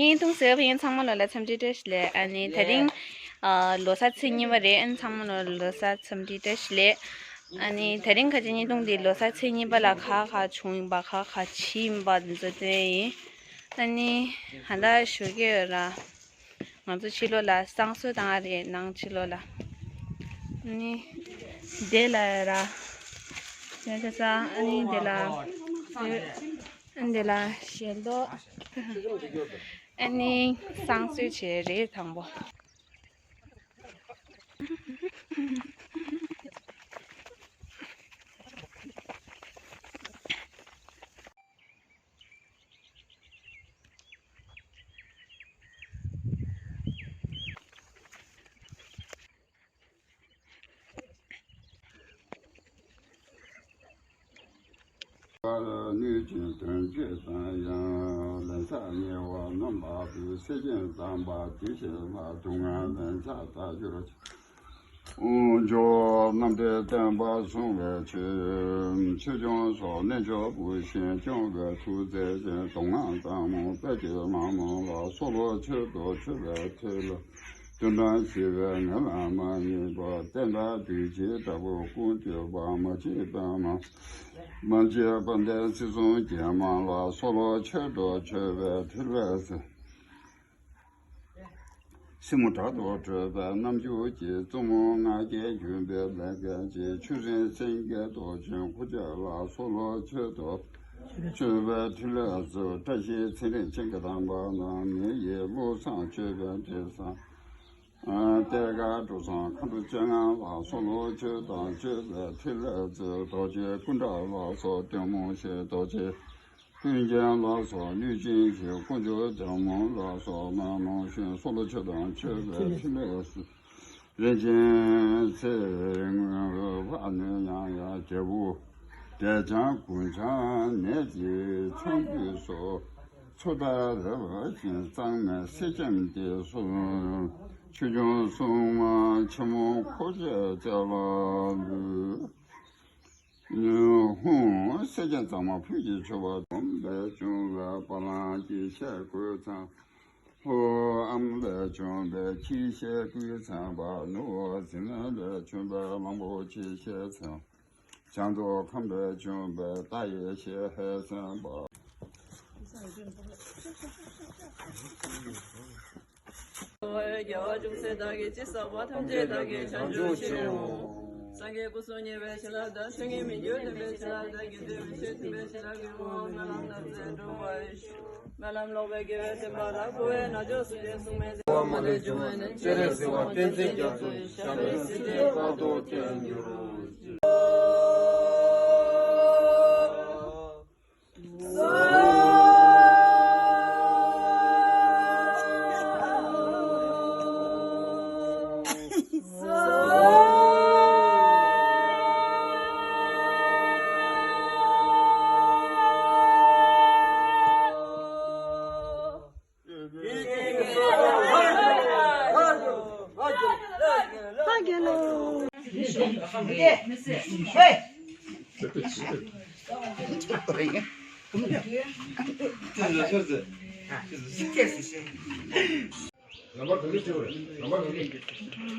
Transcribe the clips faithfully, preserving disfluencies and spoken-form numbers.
བརྙན་ཐུང་གཟིགས་པ་ཡིན་ཚང་མ་ལོ་ལ་འཚམས་འདྲི་བཀྲ་ཤིས་བདེ་ལེགས། ཨ་ནི་དེ་རིང་ཨ་ལོ་གསར་ཚེས་གཉིས་པ་རེད། ཨ་ནི་ཚང་མ་ལོ་ལོ་གསར་འཚམས་འདྲི་བཀྲ་ཤིས་བདེ་ལེགས། ཨ་ནི་དེ་རིང་ཁ་ཆེ་བརྙན་ཐུང་འདི་ལོ་གསར་ཚེས་གཉིས་པ་ལ་ག་ག་བྱུང་ཡིན་པ་ག་ག་བྱས་ཡིན་པ་འདི་ཚོ་སྟོན་ཡིན། ཨ་ནི་ཧ་ད་ཞུ་གི་ཡོད་ར། ང་ཚོ་ཕྱི་ལོགས་ལ་བསང་གསོལ་བཏང་ཡ་རེད། ནང་ཕྱི་ལོགས་ལ། ཨ་ནི་དེ་ལ་ཡ་ར། དེ་ཚོ་ས་ཨ་ནི་དེ་ལ། ཨ་ནི་དེ་ལ་ཞལ་ཏོག་ཨ་ནི་བསང་གསོལ་བྱས་རེད་དང་པོ། ནུས་ཀྱི་དོན་བཅས་དང་ཡང་ལན་ཚྭ་ཉེ་བ་རྣམ་པ་པོའི་སེམས་ཅན་ཙམ་པ་དེ་བཞིན་ལ་སྡུག་བསྔལ་ལན་ཚྭ་ལྟ་གྱུར་ཅིག་འོ་འཇོ་རྣམ་འདྲེན་བསྟན་པ་སྲུང་བའི་ཆེད། ཆོས་སྐྱོང་སོགས་རྣལ་འབྱོར་པ་བཞིན་སྐྱོང་བའི་ཐུགས་རྗེ་ཅན། མདོ་སྔགས་བཛྲ་མུ་པད་ཀྱི་མ་མོ་ལ་སོགས་ལ་མཆོད་དོ། མཆོད་པའི་མཐུ་ལ་དོན་དང་བྱེད་པའི་ངལ་ལ་མ་ཉེས་པ། བསྟན་དགྲ་བདུད་ཀྱི་དགྲ་བོ་ཀུན་བཏུལ་བ། མ་སྐྱེས་པ་མ་མ་སྐྱེས་པ་འདས་སྲིད་གསུམ་གྱི་དམག་ལ་སོགས་ལ་མཆོད་དོ། མཆོད་པའི་མཐུ་ལ་སོགས། སྲིན་མོ་བྲག་ཏུ་བྲོས་པའི་རྣམ་འགྱུར་གྱིས། བཙུན་མོ་ང་རྒྱལ་འགྱུར་བའི་ལས་མཁན་གྱིས། ཆུ་རིན་སེང་གེ་མདོག་ཅན་འཁོར་བཅས་ལ་སོགས་ལ་མཆོད་དོ། མཆོད་པའི་མཐུ་ལས་སུ་བཀྲ་ཤིས་ཚེ་རིང་སྤྱན་གྱི་དམ་པ་དང་། མི་ཡི་བློ་བཟང་སྤྱོད་པའི་འདྲེ་སྲས། གཏད་དཀར་འབྲུ་བཟང་མཁའ་འགྲོ་སྤྱན་སྔ་ལ་སོགས་ལ་མཆོད་དང་མཆོད་པའི་མཐུ་ལས་སུ། རྡོ་རྗེ་སྐུ་འདྲ་ལ་སོགས་སྟོན་མོ་ཞེས། རྡོ་རྗེ་ཀུན་མཁྱེན་ལ་སོགས་གནོད་སྦྱིན་གྱིས། དཀོན་མཆོག་བཛྲ་མུ་ལ་སོགས་མ་མོ་བཞིན་སོགས་ལ་མཆོད་དང་མཆོད་པའི་མཐུ་ལས་སུ། རིན་ཆེན་ཚེ་སྔོན་འཕགས་ནས་ཡང་ཡང་རྒྱལ་པོ་དེ་ཀྱང་ཀུན་ཀྱང་ནད་ཀྱི་ཆང་བུས་སོ། མཚོ་ལྟར་རལ་བ་ཅན་གཙང་མའི་གསེར་སྐྱེམས་དེ་སོགས། ཆོས་སྐྱོང་སྲུང་མ་ཆེན་མོ་འཁོར་བཅས་ལ་འབུལ། ཧཱུྃ། སེམས་ཅན་གཙང་མ་ཕུད་ཀྱི་མཆོད་པ་སྡོམ་པས་བྱུང་བའི་བ་ལང་གི་ཤ་གོས་ཚང་། ཧོ། ཨམ་ལས་བྱུང་བའི་ཁྱི་ཤའི་སྐུད་ཚང་པ། ནུ་བོ་ཟི་ལིང་ལས་བྱུང་བའི་གླང་པོ་ཆེ་ཤའི་ཚང་། བྱང་དུ་ཁམས་ལས་བྱུང་བའི་རྟ་ཡི་ཤའི་ཧས་ཚང་པ། རྒྱལ་བ་ཅུང་ཟད་བདག་གིས་ཅི་བསགས་པ། ཐམས་ཅད་བདག་གིས་བྱང་ཆུབ་ཕྱིར་བསྔོ། སངས་རྒྱས་སྐུ་གསུམ་མཉེས་པའི་བྱིན་རླབས་དང་། མཐུན་རྐྱེན་མི་འགྱུར་ལྡན་པའི་བྱིན་རླབས་དང་། དགེ་འདུན་མི་ཆོད་མཐུན་པའི་བྱིན་རླབས་ཀྱི་དབང་སྨོན་ལམ་རྣམ་འདྲེན་འགྲུབ་པར་ཤོག་སྨོན་ལམ་ལོག་པའི་དགེ་བའི་བསམ་པ་ལ། འཁོར་བའི་ནག་ཕྱོགས་སུ་འདྲེན་གསུངས་མའི་ཚེ། འཁོར་བ་མ་ལུས་འཇོམས་པའི་གནས། སྤྱན་རས་གཟིགས་དབང་བསྟན་འཛིན་རྒྱ་མཚོ་ཡི། ཞབས་པད་སྲིད་མཐའི་བར་དུ་བརྟན་གྱུར་ཅིག་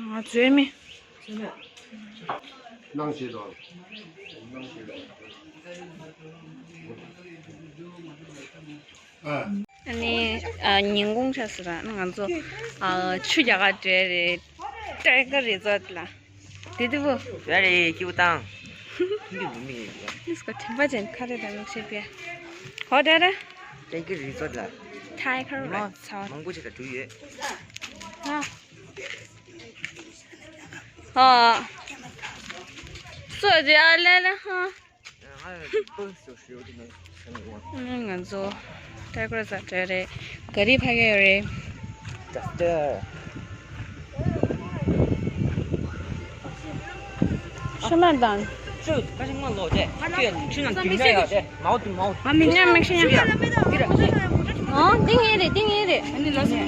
ང་བཟོས་མི། ཨ་ནི་ཨ་ཉིན་གུང་ཆགས་སོང་ར། ང་ཚོ་ཨ་ཆུ་རྒྱག་ག་འགྲོ་རེད། ཊའི་གར་རི་ཛོར་ཊི་ལ། དེ་དེ་བོ། ཡ་རེད་སྐྱིད་པོ་བཏང་། ཁྱིམ་གྱི་མི་མི་ཡིན་ཀྱི། ཨིས་ཀ་དྲན་པ་ཅན་ཁ་རེ་དང་མིག་ཤེས་པས། ཧོ་ད་ར། ཊའི་གར་རི་ཛོར་ཊི་ལ། ཊའི་གར་རི་ཛོར་ཊི། མང་པོ་ཞིག་ལ་འགྲོ་ཡོད། ཧ། ཧ། སོ་ཇི་ཨ་ལེ་ལེ་ཧ། ང་ཚོ་ཊའི་གར་ཛོར་ཊི་རེད། ག་རི་ཕ་གི་ཡོད་རེད། ཤ་མར་དང་། ཆུ་ཁ་ཤས་སྔོན་ལོག་རྗེས་ཆུ་ཡང་ཆུ་ནང་རྒྱུན་ཆགས་ཡག་དེ་མའོ་ཏུ་མའོ། ཨ་མི་ཉམས་མིག་ཤེས་ཉམས། འདི་རེད། ཨོ་འདི་ངའི་རེད། འདི་ངའི་རེད། ཨ་ནི་ལ་སི།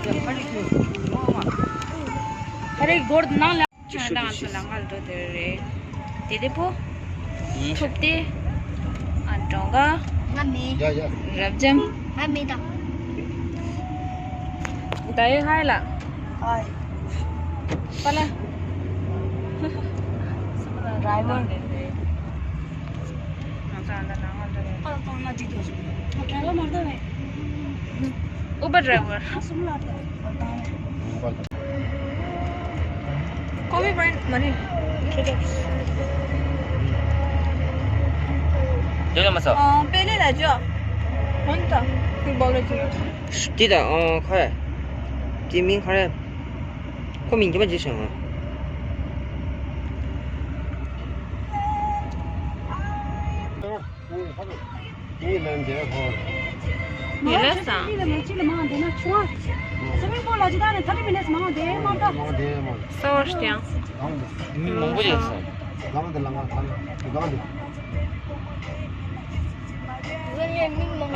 ཁ་རི་ཁྱོད་ཁ་རི་སྒོར་ནང་ལ། ཆུ་ཤུགས་ཆུ་ཤུགས། ང་ཚོ་ལ་ང་ལ་འགྲོ་དེ་རེད། དེ་དེ་པོ། ཨ་འགྲོ་ག་ང་མེད། ཡ་ཡ། རབ་འབྱམས། ང་མེད་ད། ད་ཡོད་ཧའི་ལ། ཧའི། པ་ལ། ཌ་རའི་ཝར། ང་ཚོ་ཨ་འདྲ་ནང་ང་འདྲ་རེད། ཨ་ལ་ཏང་ན་འགྲིག་འདུག་ཞུ། ཨ་ད་ལ་མར་ད་བས། ཨུ་བར་ཌ་རའི་ཝར། ཨ་སུམ་ལ་ད་ད་བས། ཀོ་ཕི་པོའིན་མ་རེད། དེ་ལ་མ་ཚོ། ཨ་པེ་ལེ་ལ་ཇོ། ཧོན་ད། ཁུར་བོ་ལ་ཇོ། དེ་ད་ཨ་ཁ་ཡ། དེ་མིང་ཁ་ཡ། ཁོ་མིང་རྒྱབ་པ་ཇི་ཞང་། ཡེ་ལེ་སང་། ས་བར་སྟེང་། མང་པོ་ཡོད་སོང་། ང་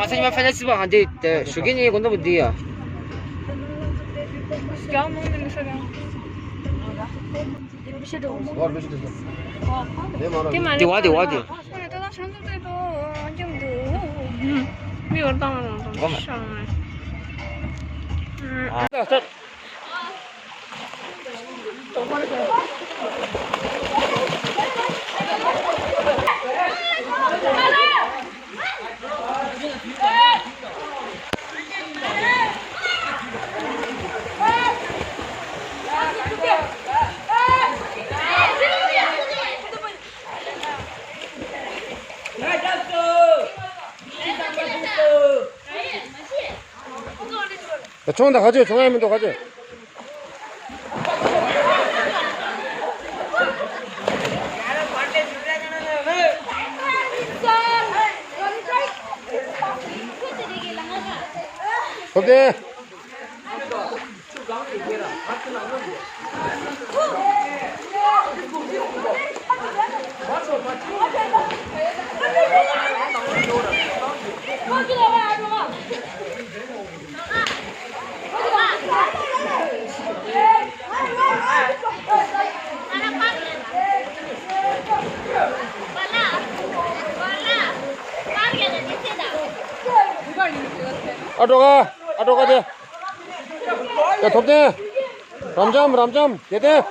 ཚོ་ཉི་མ་ཕན་ཚུན་པ་ཧ་འདི་དེ་ཞུ་གི་ཉིན་གོ་འདུག་འདི་ཡ། དེ་མ་རེད། དེ་བ་དེ་བ་དེ། མི་བར་དང་ལ་དང་ཤང་ནས། ཆུང་དང་ཁ་ཆུ་ཆུང་ཡང་མི་འདུག་ཁ་ཆུ། ཐུབ་བསྟན། ཨ་ཀྲོ་ག་ཨ་ཀྲོ་ག་དེ། ཡ་ཐུབ་བསྟན། རབ་འབྱམས་རབ་འབྱམས་དགེ་ལྡན།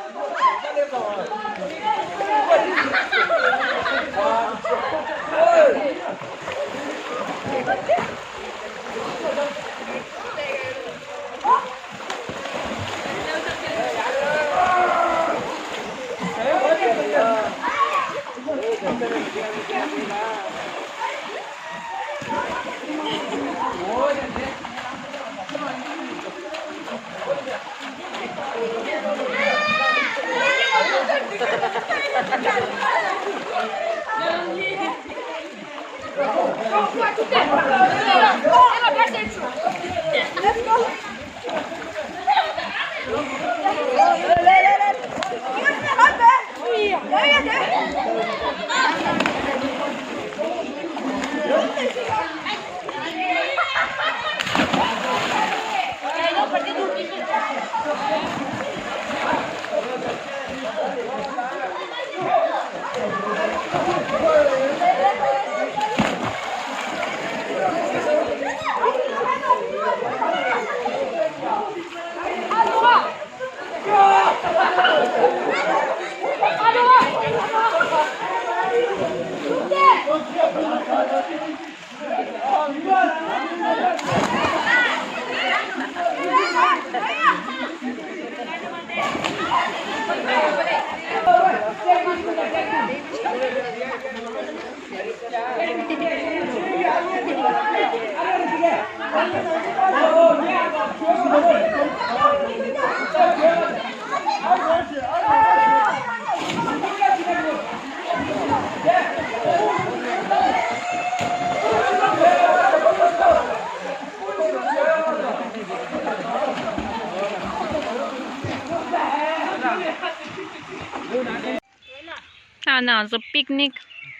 ཨ་ན་ང་ཚོ་པིག་ནིག་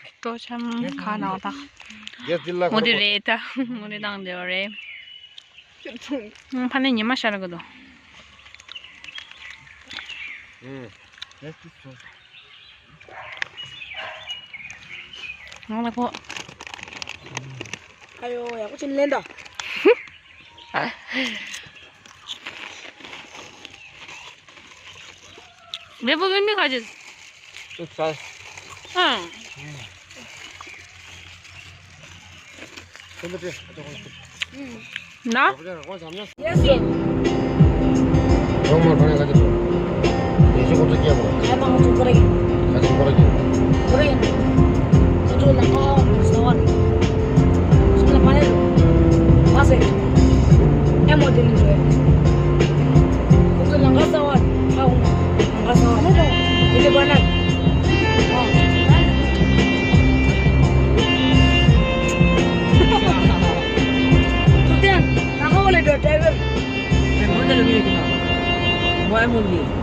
སྤྲོ་འཆམ་ཁ་ནང་དང་། མོ་དེ་རེད་ད། མོ་དེ་དང་དེ་རེད། ཕ་ནས་ཉི་མ་ཤར་གི་འདུག་ང་ལ་ཁོ། ཨ་ཡོ་ཡག་པོ་ཅིག་ལེན་ད། ལེ་པོ་གི་མི་ཁ་ཅིག་ཨང་། ན།